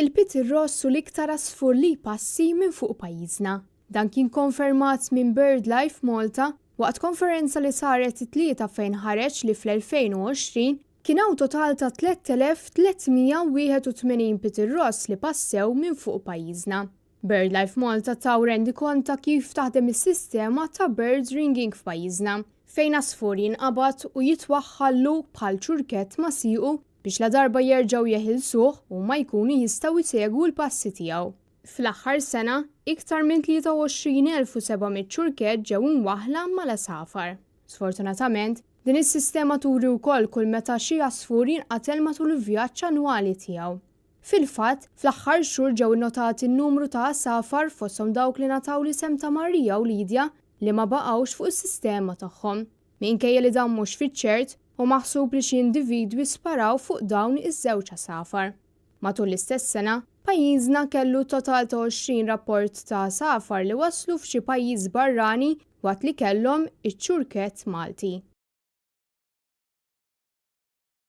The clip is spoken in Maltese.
Il-pitirross hu l-iktar għasfur li jpassi minn fuq pajjiżna. Dan kien konfermat minn BirdLife Malta waqt konferenza li saret it-Tlieta fejn ħareġ li fl-2020 kien hawn total ta' 3,381 pitirross li passew minn fuq pajjiżna. BirdLife Malta taw rendikont ta' kif taħdem is-sistema ta' bird ringing f'pajjiżna, fejn għasfur jinqabad u jitwaħħallu bħal ċurkett ma' siequ biex ladarba jerġgħu jeħilsuh huma jkunu jistgħu jsegwu l-passi tiegħu. Fl-aħħar sena, iktar minn 23,700 ċurkett ġew imwaħħla mal-għasafar. Sfortunatament, din is-sistema turi wkoll kull meta xi għasfur jinqatel matul il-vjaġġ annwali tiegħu. Fil-fatt, fl-aħħar xhur ġew innotati numru ta' għasafar fosthom dawk li ngħataw l-isem ta' Maria u Lydia li ma baqgħux fuq is-sistema tagħhom. Minkejja li dan mhux fiċ-ċert, hu maħsub li xi individwi sparaw fuq dawn iż-żewġ għasafar. Matul l-istess sena, pajjiżna kellu total ta' 20 rapport ta' għasafar li waslu f'xi pajjiż barrani waqt li kellhom iċ-ċurkett Malti.